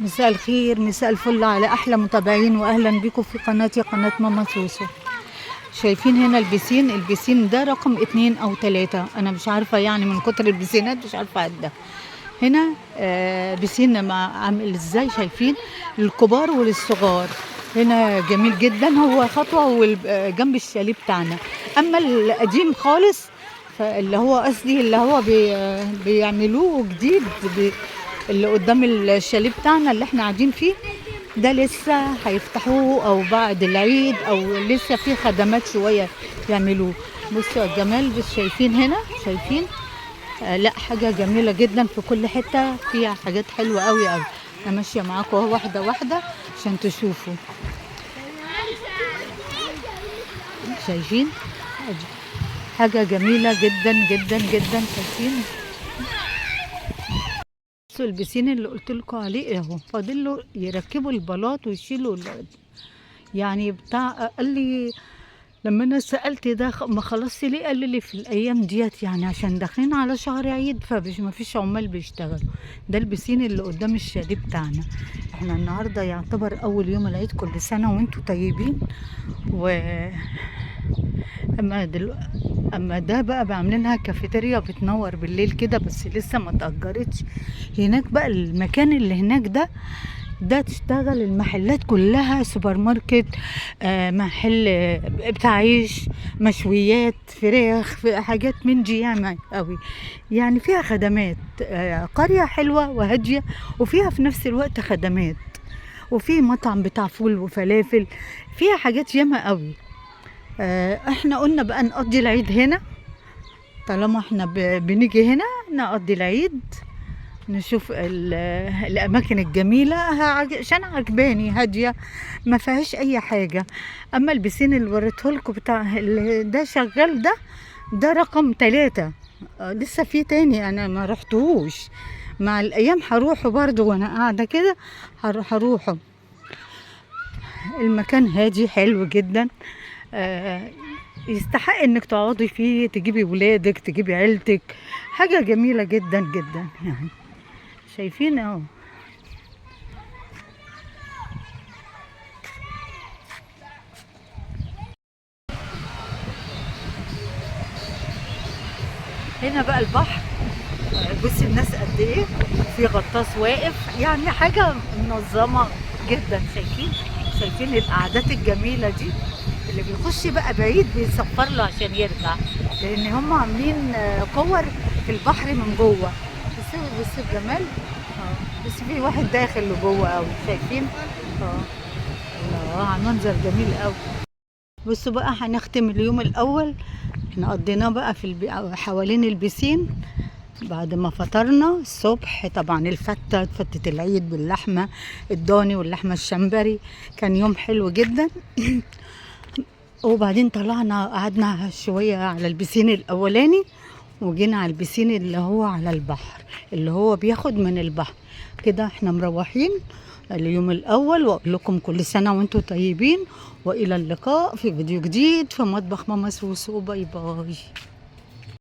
مساء الخير، مساء الفل على احلى متابعين، واهلا بكم في قناتي، قناة ماما سوسو. شايفين هنا البسين، البسين ده رقم 2 او 3، انا مش عارفة يعني من كتر البسينات مش عارفة اعدها. هنا بسين ما عامل ازاي، شايفين للكبار وللصغار. هنا جميل جدا، هو خطوة جنب الشاليه بتاعنا. اما القديم خالص فاللي هو قصدي اللي هو بيعملوه جديد اللي قدام الشاليه بتاعنا اللي احنا قاعدين فيه ده لسه هيفتحوه او بعد العيد، او لسه في خدمات شوية يعملوه. بصوا الجمال، بس شايفين هنا، شايفين لا حاجة جميلة جدا، في كل حتة فيها حاجات حلوة قوي قوي. انا ماشية معاكم اهو واحدة واحدة عشان تشوفوا. شايفين حاجة جميلة جدا جدا جدا. شايفين بصوا البسين اللي قلت لكم عليه اهو، فاضل له يركبوا البلاط ويشيلوا يعني بتاع. قال لي لما انا سالت ده ما خلصت ليه، قال لي في الايام ديت يعني عشان داخلين على شهر عيد فمش ما فيش عمال بيشتغلوا. ده البسين اللي قدام الشاليه بتاعنا. احنا النهارده يعتبر اول يوم العيد، كل سنة وانتم طيبين. و اما ده بقى بعملينها كافيتيريا بتنور بالليل كده، بس لسه ما اتأجرتش. هناك بقى المكان اللي هناك ده تشتغل المحلات كلها، سوبر ماركت، محل بتاع عيش، مشويات، فراخ، في حاجات من دي ياما قوي يعني، فيها خدمات. قرية حلوة وهادية وفيها في نفس الوقت خدمات، وفي مطعم بتاع فول وفلافل، فيها حاجات ياما قوي. احنا قلنا بقى نقضي العيد هنا، طالما احنا بنيجي هنا نقضي العيد، نشوف الاماكن الجميلة، عشان عجباني هادية ما فيهاش اي حاجة. اما البسين اللي وريته لكم بتاع ده شغال، ده رقم 3، لسه في تاني انا ما رحتهوش، مع الايام هروحه برضو وانا قاعدة كده هروحه. المكان هادي حلو جدا، يستحق انك تقعدي فيه، تجيبي ولادك، تجيبي عيلتك، حاجة جميلة جدا جدا يعني. شايفين اهو. هنا بقى البحر، بصي الناس قد ايه، في غطاس واقف، يعني حاجة منظمة جدا. شايفين القعدات الجميلة دي، اللي بيخش بقى بعيد بيصفر له عشان يرجع، لان هم عاملين كور في البحر من جوه. بصوا الجمال، بس في واحد داخل لجوه قوي، شايفين؟ الله، على منظر جميل قوي. بصوا بقى هنختم اليوم الاول، احنا قضيناه بقى في حوالين البسين بعد ما فطرنا الصبح. طبعا الفتة، فتة العيد باللحمة الضاني واللحمة الشمبري، كان يوم حلو جدا. وبعدين طلعنا قعدنا شوية على البسين الأولاني، وجينا على البسين اللي هو على البحر، اللي هو بياخد من البحر كده. احنا مروحين اليوم الأول، وأقول لكم كل سنة وانتم طيبين، وإلى اللقاء في فيديو جديد في مطبخ ماما سوسو. bye bye.